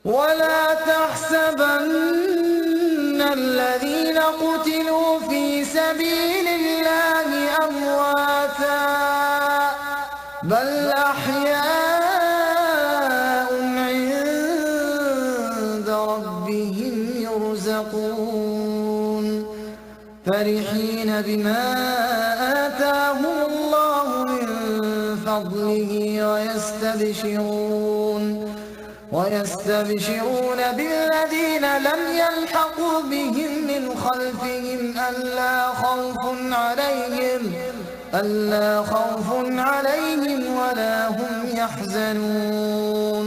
ولا تحسبن الذين قتلوا في سبيل الله أمواتا بل أحياء عند ربهم يرزقون فرحين بما آتاهم الله من فضله ويستبشرون بالذين لم يلحقوا بهم من خلفهم ألا خوف عليهم ولا هم يحزنون.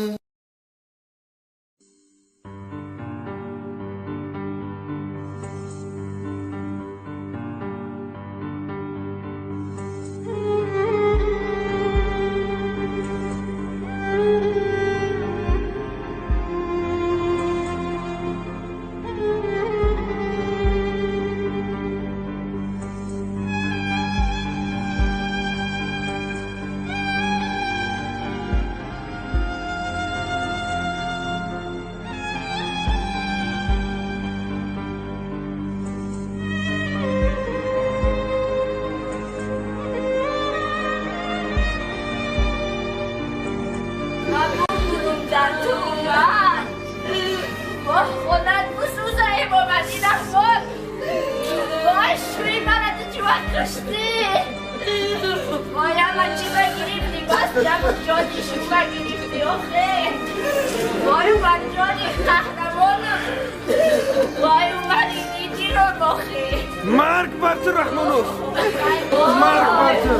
مرگ بر تو رحمانوف، مرگ بر تو.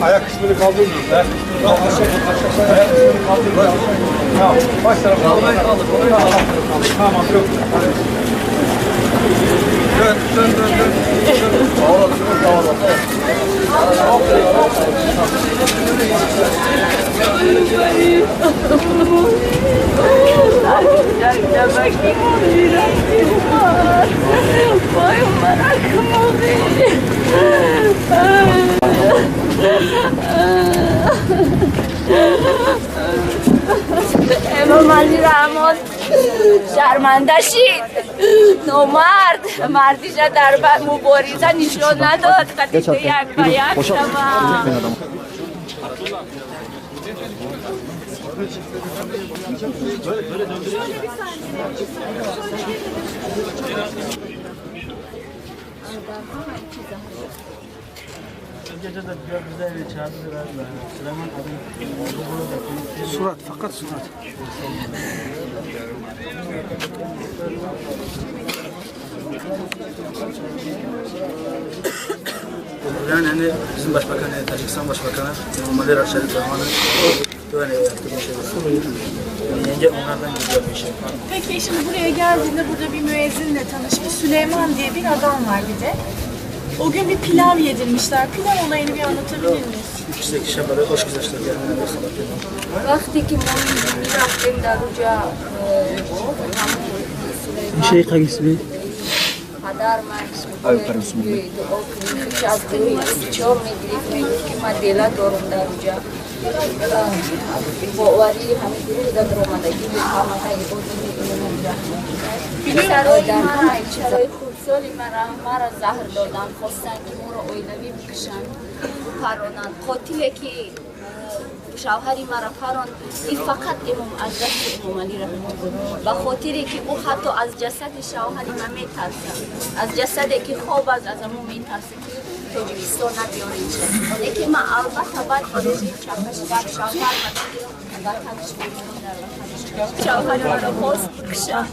Ayak kısmını kaldırmıyoruz. Ayak kısmını kaldırmıyoruz. Tamam. Baş tarafı kaldır. Tamam. Çok güzel. Dön, dön, dön, dön. امام علی رحمان شرمنده شید، نامرد مردیش در مبارزه نشان نداد، قطعه یک به یک شود. Surat, fakat surat. Yani hani bizim başbakan, yani Tacikistan Başbakanı Emomali Şerif Rahman'ın böyle yaptığı bir şey var. Yani yenge onlardan geliyor bir şey. Peki şimdi buraya geldiğinde burada bir müezzinle tanışmış. Süleyman diye bir adam var bir de. O gün bir pilav yedirmişler. Pilav olayını bir anlatabilir miyiz? وقتی که ما میرفتیم در اونجا Şey hangisi? پدر من دعا کنیم که از چهار میگرفت میگفت که من دیله دارم در اونجا باوری همه گروه در درآمدگی بود همه غیبات میدونم پسرای خردسالی مرا زهر دادن، خواستن که ما را оилавӣ бикушанд, паронанд. قاتله که شوهری مرا پراند این فقط امام از دست امام علی رحمان بود، به خاطری که او حتی از جسد شوهری من میترسد، از جسدی که خواب است از امو میترسه که تاجیکستان نبیارینش. لیکن من البته بعد رژیم چپش در شوهر من وطنش میمونم، در وطنش شوهری مرا خواست بکشد.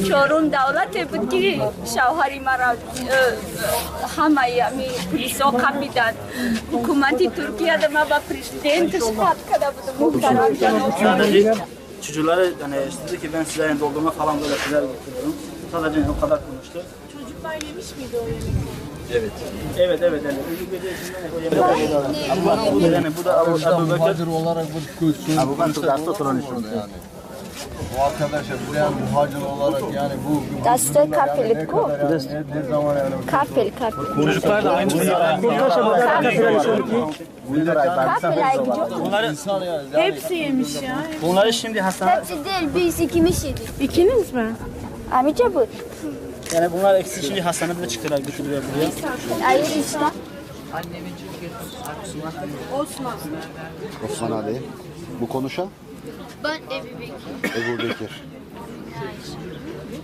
چهارم دولت بود که شوهری مرا همه همی پلیسا قپیدند. حکومت ترکیه ما با پرزیدنتش خط کرده بودم محترم جناب. Sadece çocukları yani dedi ki ben size yani doldurma falan böyle şeyler getiriyorum. Sadece yani o kadar konuştu. Çocuklar yemiş miydi o yemekleri? Evet. Evet evet yani. Yani bu da Abu Bekir. Muhacir olarak bu yani. Bu arkadaşlar buraya muhacir olarak yani bu Dasta kapel ko. Ne zaman yani Kapel kapel. Çocuklar da aynı. Bunları hepsi yemiş ya. Bunları şimdi hastane. Hepsi değil, biz ikimiz yedik. İkiniz mi? Amica bu. Yani bunlar ikisi şimdi hastanede de çıktılar, götürdüler buraya. Hayır işte. Osman. Osman Ali. Bu konuşan? Ben Ebu Bekir. Ebu Bekir.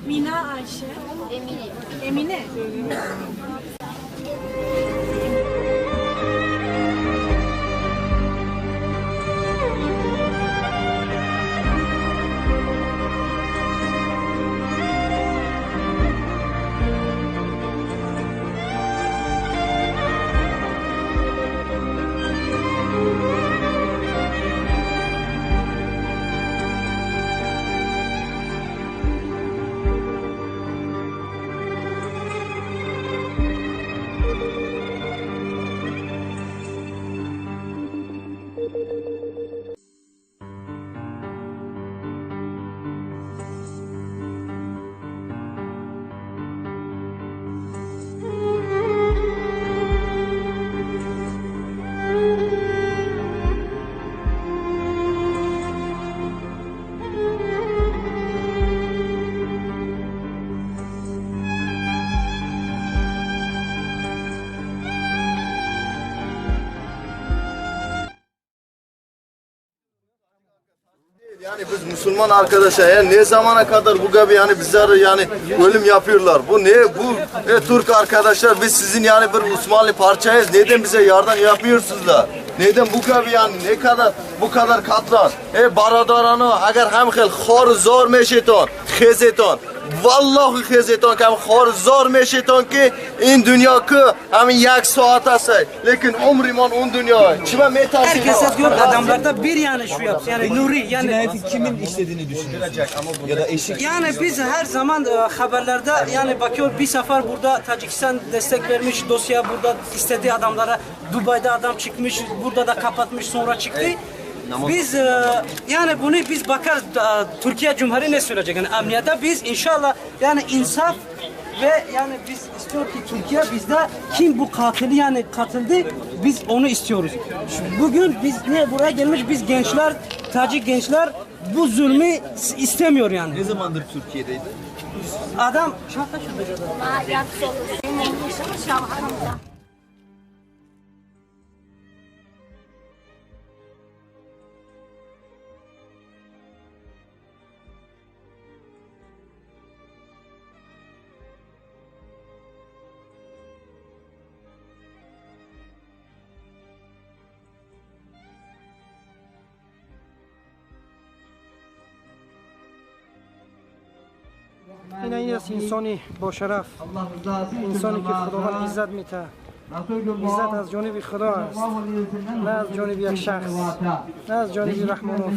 Mina Ayşe. Emine. Emine. Yani biz Müslüman arkadaşlar yani ne zamana kadar bu gibi yani bizler yani ölüm yapıyorlar. Bu ne bu Türk arkadaşlar biz sizin yani bir Osmanlı parçayız. Neden bize yardım yapmıyorsunuz da? Neden bu gibi yani ne kadar bu kadar katlar? Baradarano agar hem xel xor zor meşeton, xezeton. Vallahi xezeton ki xor zor meşeton ki in dünya ki hem yak saat ase. Lekin umriman on dünya. Çime metarsin. Herkese diyor adamlarda bir yani şu yapsın. Yani Nuri yani cinayeti kimin işlediğini düşünüyorsunuz? Ya da eşi. Yani biz her zaman haberlerde yani bakıyor bir sefer burada Tacikistan destek vermiş dosya burada istediği adamlara Dubai'de adam çıkmış burada da kapatmış sonra çıktı. Evet. Biz yani bunu biz bakarız Türkiye Cumhuriyeti ne söyleyecek yani emniyete biz inşallah yani insaf ve yani biz istiyor ki Türkiye bizde kim bu katili yani katıldı biz onu istiyoruz. Bugün biz ne buraya gelmiş biz gençler Tacik gençler bu zulmü istemiyor yani. Ne zamandır Türkiye'deydi? Adam این است انسانی با شرف، انسانی که خداوند عزت میده. عزت از جانب خدا است، نه از جانب یک شخص، نه از جانب رحمانوف.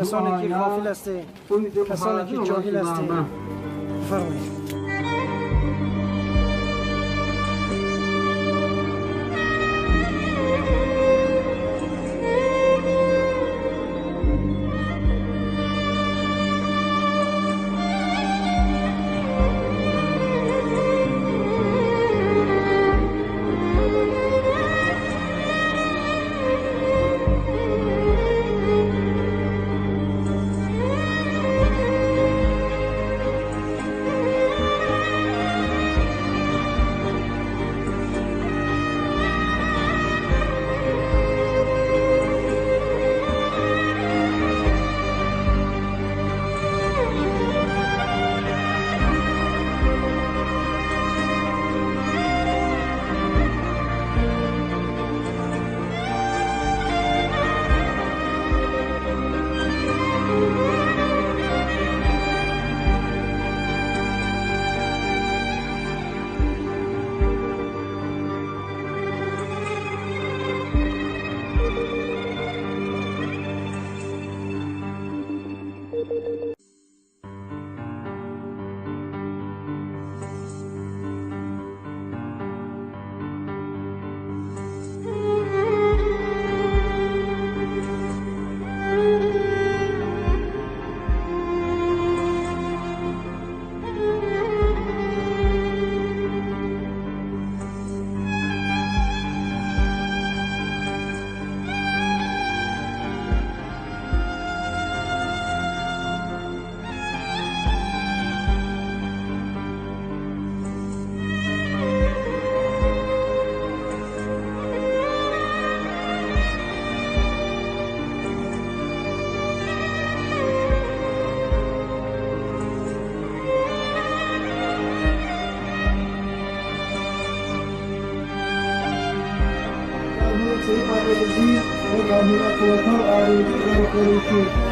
کسانی که غافل هستید، کسانی که جاهل هستید، بفرمایید.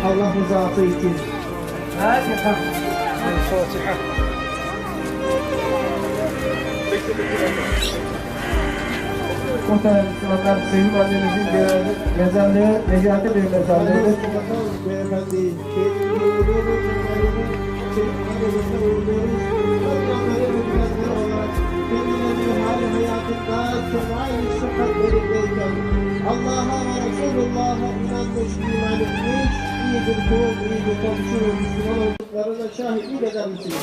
Allah rızası için. Fatiha. Fatiha. Muhterem Müslümanlar, Sevim annemizin mezarlığı Necati Bey mezarlığıdır. Beyefendi, Allah'a ve Resulullah'a inanmış, iman etmiş, iyi bir kul, iyi bir komşu ve Müslüman olduklarına şahitlik eder misiniz?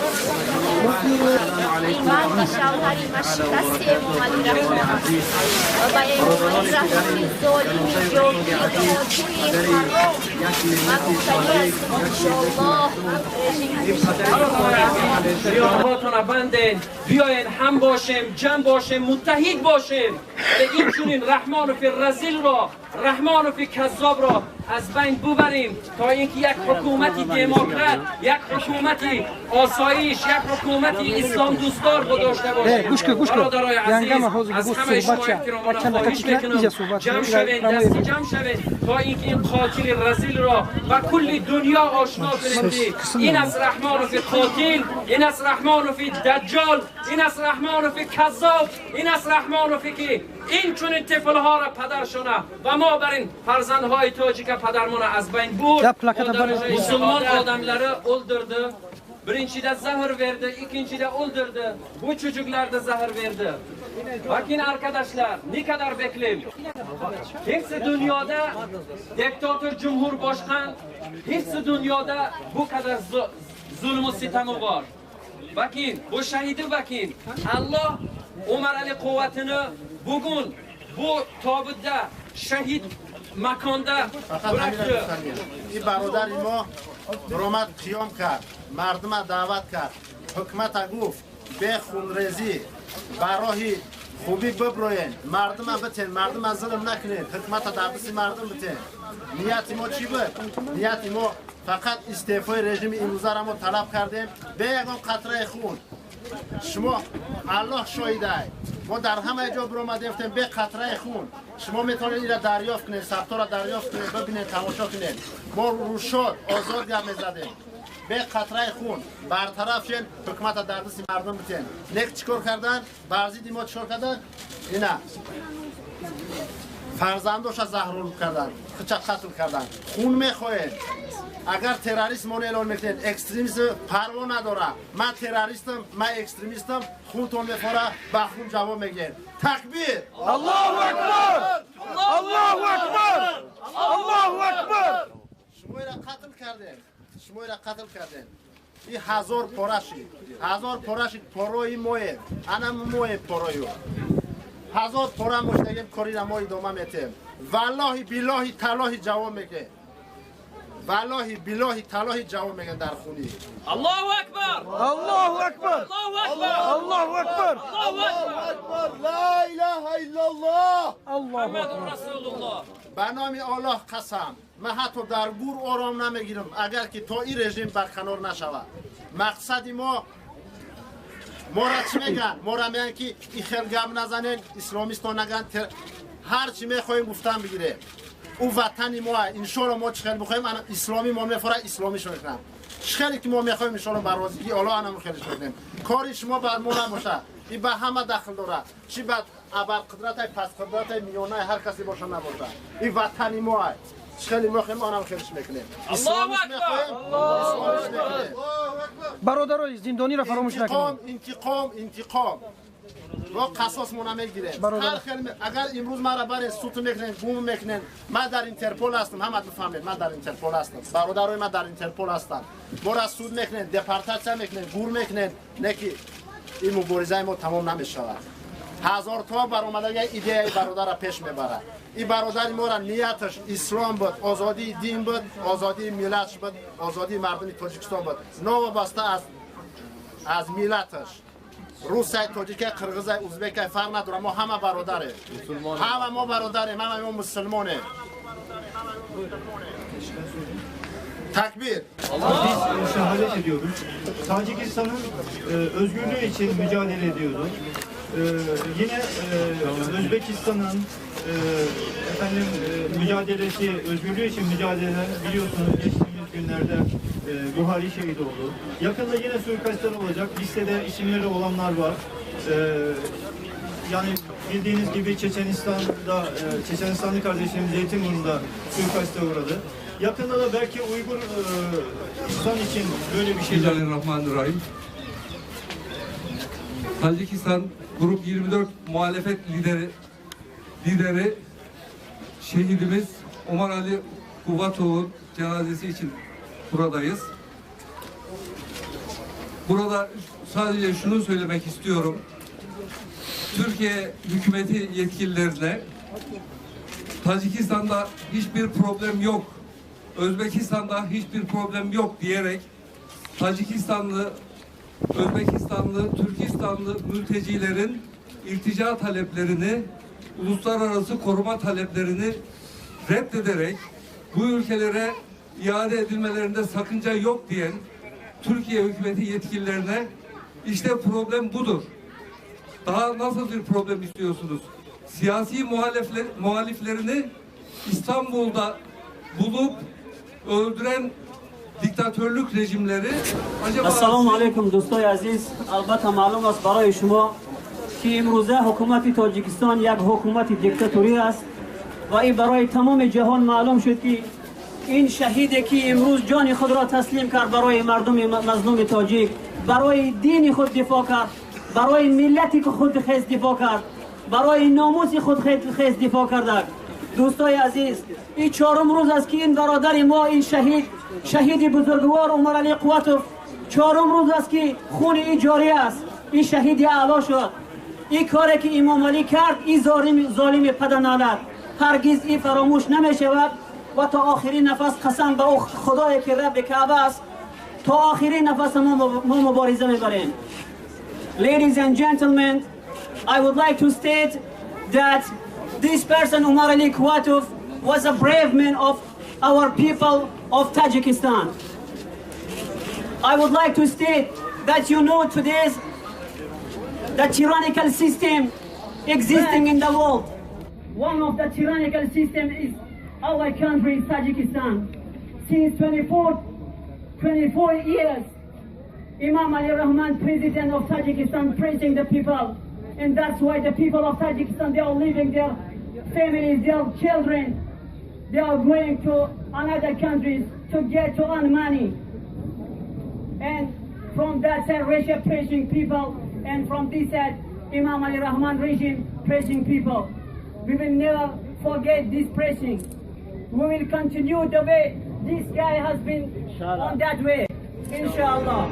من و شوهری من شکست امام علی رحمان و با امام علی رحمان ظالمی جاهلی قاتلی حرام و گفتنی هستم انشاءالله رژیم بندین، بیاین هم باشیم، جمع باشیم، متحد باشیم. این چنین رحمان فی رزیل را، رحمان فی کذاب را از بین ببریم تا اینکه یک حکومتی دموکرات، یک حکومتی آسایش، یک حکومتی اسلام دوستدار داشته باشیم. برادرای عزیز، از همه شما احترامانه خواهش میکنم جمع شوین، دستی جمع شوین تا اینکه این قاتل رزیل را و کل دنیا آشنا کنیم. این از رحمان فی قاتل، این از رحمان فی دجال، این از رحمان فی کذاب، این از رحمان فی که این چون طفلها را پدرشونه و ما بر این فرزندهای تاجیک پدرمان از بین برد. Müslüman adamları öldürdü. Birincide zehir verdi, ikincide öldürdü. Bu çocuklar da zehir verdi. Bakın arkadaşlar, ne kadar bekleyeyim. Hepsi dünyada diktatör cumhurbaşkan, hepsi dünyada bu kadar zulmü sitemi var. Bakın, bu şehidi bakın. Allah Ömer Ali kuvvetini bugün bu tabutta şehit makonda bıraktı. این برادر ما برآمد قیام کرد، مردم دعوت کرد، حکومت گفت به خونریزی برای خوبی ببروین، مردم بتین، مردم ظلم نکنین، حکومت در دست مردم بتین. نیت ما چی بود؟ نیت ما فقط استعفای رژیم امروزه را ما طلب کردیم به یگان قطره خون. شما الله شاهده، ما در همه جا برآمدیم گفتیم به قطره خون. Шумо метавонед инро дарёфт кунед, сабтҳоро дарёфт кунед, бибинед, тамошо кунед. Мо рӯшод озод гап мезадем. Бе қатраи хун бартараф шен, ҳукумата дар дасти мардум битен. Нек чӣ кор кардан? Бар зидди мо чӣ кор кардан? Ина фарзандоша заҳролуд кардан, худша қатл кардан. Хун мехоҳем. Агар террорист моро эълон мекунед, экстремист парво надора. Ман террористам, ман экстремистам, хунтон мефора, ба хун ҷавоб мегӯем. Такбир! Аллоҳу акбар! Аллоҳу акбар! Аллоҳу акбар! Шуморо қатл кардем. Шуморо қатл кардем. И ҳазор пора шид. Ҳазор пора шид, порои мое. Ана мое порои. Ҳазор пора моштагем, корира мо идома метем. Валлоҳи биллоҳи таллоҳи ҷавоб мегӯем. Валлоҳи биллоҳи таллоҳи ҷавоб мегӯем дар хуни. Аллоҳу акбар! Аллоҳу акбар! Аллоҳу акбар! Аллоҳу акбар! Ла илаҳа иллаллоҳ! Муҳаммадур расулуллоҳ. Ба номи Аллоҳ қасам, ман ҳатто дар гур ором намегирам, агар ки то ин режим барқанор нашавад. Мақсади мо мора чӣ мегӯянд? Мора мегӯянд ки ин хел гап назанен, исломистон нагӯянд, ҳар чӣ мехоҳем гуфтан бигирем. Ӯ ватани мо, иншоалло мо чӣ хел бихоҳем, исломӣ мо мефора, исломишо мекунам. Чӣ хеле ки мо мехоҳем, иншоалло ба розигии Аллоҳ анам хелиш мекунем. Кори шумо ба мо набошад, ин ба ҳама дахл дорад. Чӣ ба абарқудратай, пасқудратай, миёнаи ҳар касе боша набошад. Ин ватани мо аст. Чӣ хеле мехоҳем, анам хелиш мекунем. Аллоҳу акбар! Бародарои зиндониро фаромӯш накунед. Интиқом, интиқом, интиқом. Мо қасос мо намегирем. Ҳар хел агар имрӯз маро барен суд мекунен, гум мекунен, ман дар Интерпол ҳастам, ҳама бифаҳмед, ман дар Интерпол ҳастам. Бародарои ман дар Интерпол ҳастанд. Моро суд мекунен, депортатсия мекунен, гур мекунен, не ки ин муборизаи мо тамом намешавад. Ҳазорто баромадага идеяи бародарро пеш мебарад. Ин бародари моро нияташ ислом буд, озодии дин буд, озодии миллатш буд, озодии мардуми Тоҷикистон буд. Новобаста аз миллаташ. Русай, тоҷикай, қирғизай, узбекай фарқ надорад, мо ҳама бародарем. Ҳама мо бародарем, ҳама мо мусулмонем. Takbir. Biz şehadet ediyoruz. Tacikistan'ın özgürlüğü için mücadele ediyoruz. Yine Özbekistan'ın efendim mücadelesi, özgürlüğü için mücadele biliyorsunuz geçtiğimiz günlerde Buhari şehit oldu. Yakında yine suikastler olacak. Listede isimleri olanlar var. Yani bildiğiniz gibi Çeçenistan'da, Çeçenistanlı kardeşlerimiz Zeytinburnu'nda suikaste uğradı. Yakında da belki Uygur İslam için böyle bir şey. Bismillahirrahmanirrahim. Tacikistan Grup 24 muhalefet lideri şehidimiz Omar Ali Kuvatov'un cenazesi için buradayız. Burada sadece şunu söylemek istiyorum. Türkiye hükümeti yetkililerine Tacikistan'da hiçbir problem yok, Özbekistan'da hiçbir problem yok diyerek Tacikistanlı, Özbekistanlı, Türkistanlı mültecilerin iltica taleplerini, uluslararası koruma taleplerini reddederek bu ülkelere iade edilmelerinde sakınca yok diyen Türkiye hükümeti yetkililerine işte problem budur. Daha nasıl bir problem istiyorsunuz? Siyasi muhaliflerini İstanbul'da bulup öldüren diktatörlük rejimleri acaba... Esselamu aleyküm dostay aziz. Albatta malum است برای شما که امروزه حکومت تاجیکستان یک حکومت دیکتاتوری است و این برای تمام جهان معلوم شد که این شهیدی که امروز جان خود را تسلیم کرد برای مردم مظلوم تاجیک، برای دین خود دفاع کرد، برای ملتی که خود خیز دفاع کرد، برای ناموس خود خیز دفاع کرد. دوستای عزیز، این چهارم روز است که این برادر ما، این شهید بزرگوار عمر علی قوتوف، چهارم روز است که خون این جاری است، این شهید اعلی شد. این کاری که امام علی کرد، این ظالم پدنالت هرگز این فراموش نمی شود و تا آخرین نفس قسم به خدایی که رب کعبه است، تا آخرین نفس ما مبارزه میبریم. Ladies and gentlemen, I would like to state that this person, Umar Ali Kuvatov, was a brave man of our people of Tajikistan. I would like to state that you know today's the tyrannical system existing in the world. One of the tyrannical system is our country, Tajikistan. Since 24 years, Emomali Rahmon, president of Tajikistan, praising the people. And that's why the people of Tajikistan, they are leaving their families, their children. They are going to another countries to get to earn money. And from that side, Russia praising people, and from this side, Emomali Rahmon regime praising people. We will never forget this pressing. We will continue the way this guy has been on that way, inshallah.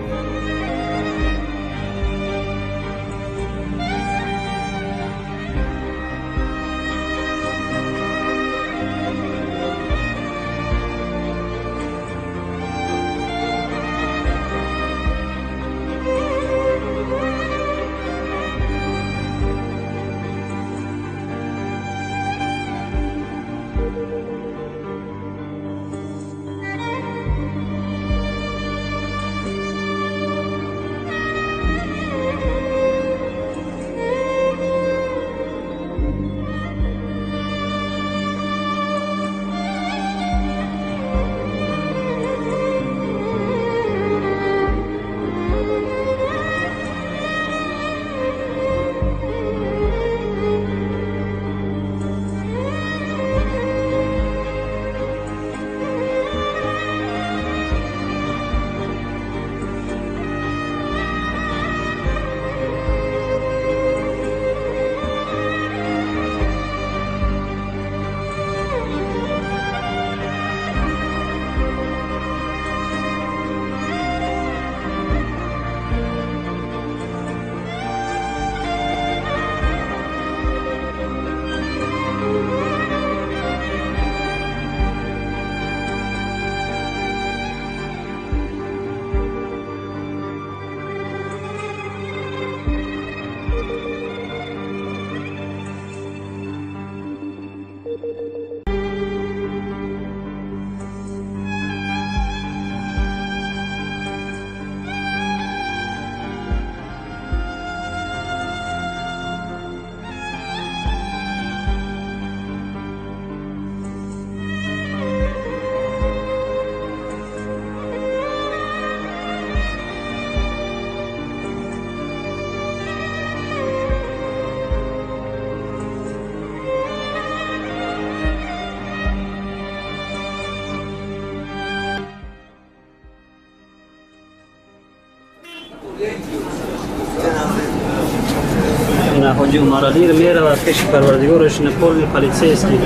Ҳоҷи Умаралӣ меравад пеши Парвардигораш, полни полицейский,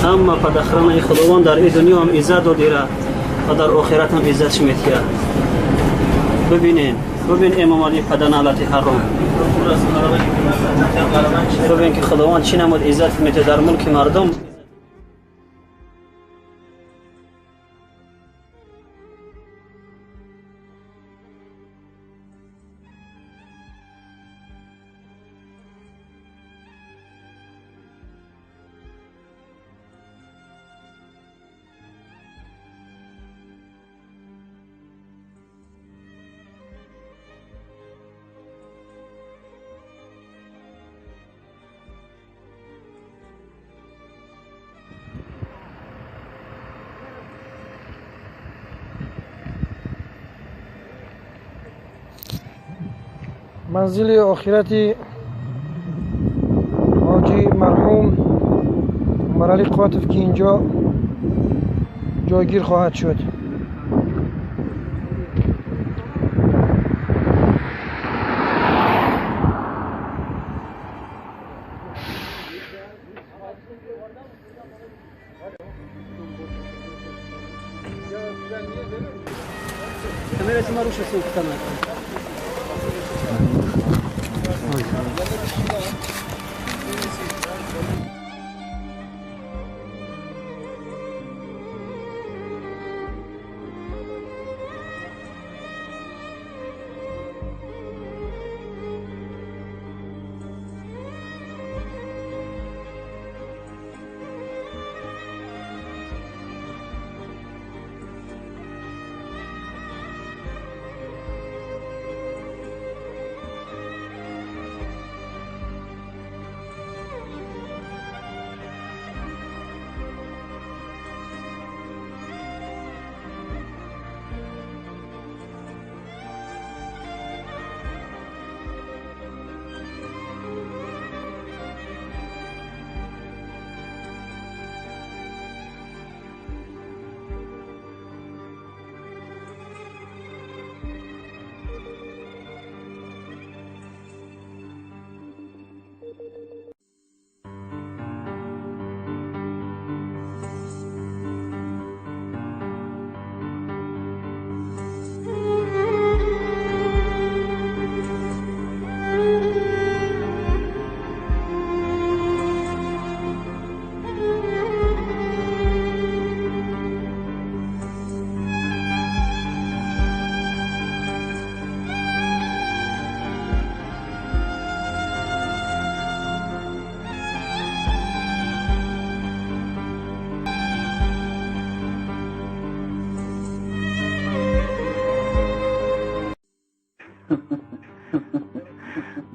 ҳама под охранаи Худованд. Дар ин дунё ҳам иззат додира ва дар охират ҳам иззатш метиҳад. Бибинен, бибин, Эмомалӣ паданалати ҳаром, бибин ки Худованд чӣ намуд иззат метиҳад дар мулки мардум. Манзили охирати ҳоҷи марҳум Умаралӣ Қувватов, ки инҷо ҷойгир хоҳад шуд.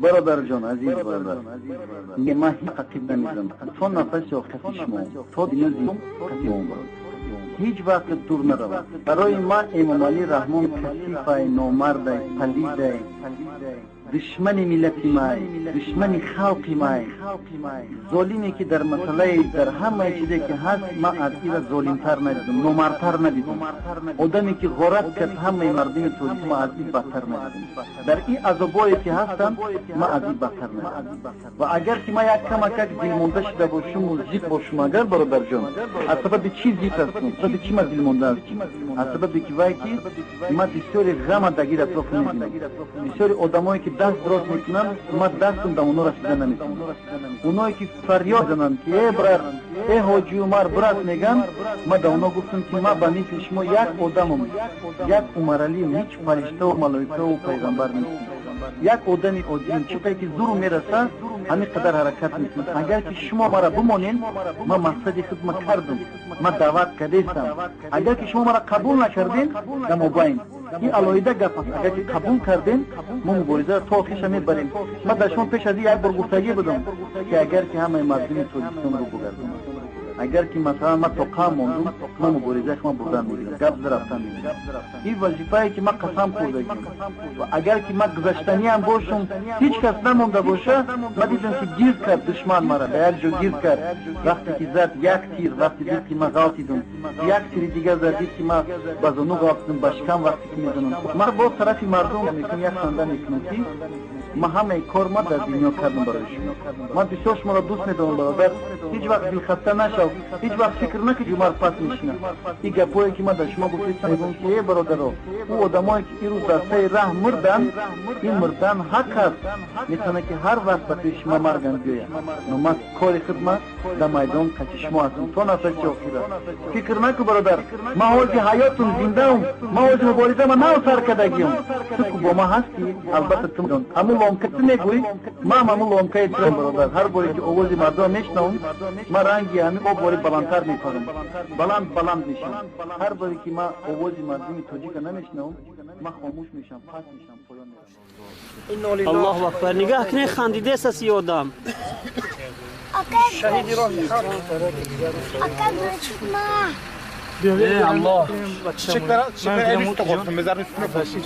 Бародарҷон, азиз бародар, ман ҳеҷ қақиб намезанам. То нафаси охири шумо, то дунё зинда ҳеҷ вақт дур наравад. Барои ман Эмомалӣ Раҳмон касифай, номардай, палидай, душмани миллати май, душмани халқи май, золиме ки дар масъалаи дар ҳамаи чизе ки ҳаст, ман аз ира золимтар надидам, номардтар надидам. Одаме ки ғорат кард ҳамаи мардуми тоҷик, ман аз ин бадтар надидам. Дар ин азобое ки ҳастам, ман аз ин бадтар надидам. Ва агар ки ман як камакак дилмонда шуда бошуму зиқ бошум, агар бародарҷон, аз сабаби чӣ зиқ ҳастам? Сабаби чӣ ман дилмонда ҳастам? Аз сабаби ки вай ки ман бисёри ғама дагир атроф мебинам, бисёри одамое ки даст дроз мекунанд, ман дастам ба онҳо расида наметавонам. Оное ки фарёд зананд ки э брат, э ҳоҷи Умар, брат мегӯянд, ман ба онҳо гуфтам ки ман ба мисли шумо як одамам, як Умаралиам, ҳеҷ фариштаву малоикаву пайғамбар нестам, як одами оддиам. Чӣ қадр ки зуру мераса, ҳамин қадар ҳаракат мекунам. Агар ки шумо мара бимонед, ман мақсади худма кардам, ман даъват кардестам. Агар ки шумо мара қабул накардем, дар мобайн ин алоҳида гап аст. Агар ки қабул кардем, мо муборизаро то охириша мебарем. Ман дар шумо пеш аз ин як бор гуфтагӣ будам ки агар ки ҳамаи мардуми Тоҷикистонро бугардонам, агар ки масалан ман то қам мондум, ман муборизаи худам бурдан мегирам, гап зада рафтан мегирам. Ин вазифае ки ман қасам хӯрдагим. Ва агар ки ман гузаштаниам бошум, ҳеҷ кас намонда боша, ман дидам ки гирд кард душман мара, ба як ҷо гирд кард. Вақте ки зад як тир, вақте дид ки ман ғалтидум, як тири дигар зад, дид ки ман ба зону ғалтидум, ба шикам вақте ки мезанам. Ман боз тарафи мардум мекунам, як ханда мекунам ки ман ҳамаи кор ман дар дунё кардам барои шумо. Ман бисёр шуморо дӯст медорам, бародар. Ҳеҷ вақт дилхаста нашав, ҳеҷ вақт фикр накун ки Умар пас мешинад. Ин гапое ки ман дар шумо гуфтам, мегӯям ки э бародаро, ӯ одамое ки ирӯз дар сари раҳ мурданд, ин мурдан ҳақ аст. Метавонад ки ҳар вақт ба пеши шумо маргам биёяд. Но ман кори худма дар майдон қати шумо ҳастам то нафаси охира. Фикр накун бародар, ман ҳози ҳаётум зиндаам, ман ҳози муборизама нав сар кардагиам. Ту ку бо ман ҳастӣ, албатта ту медон. Ҳамун ломка ту мегӯӣ, ман ҳамун ломкаи туам бародар. Ҳар боре ки овози мардум мешнавам, ман ранги ҳамин об бори баландтар мепарам, баланд баланд мешавам. Ҳар боре ки ман овози мардуми тоҷика намешнавам, ман хомӯш мешавам, паст мешавам, поён меравам. Аллоҳу акбар. Нигаҳ кунед, хандидест аст ин одам. Шаҳиди роҳи ҳақ. Аллоҳ. Çiçekler el üstü koysun, mezarın üstüne koysun.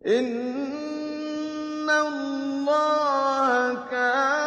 إن الله كان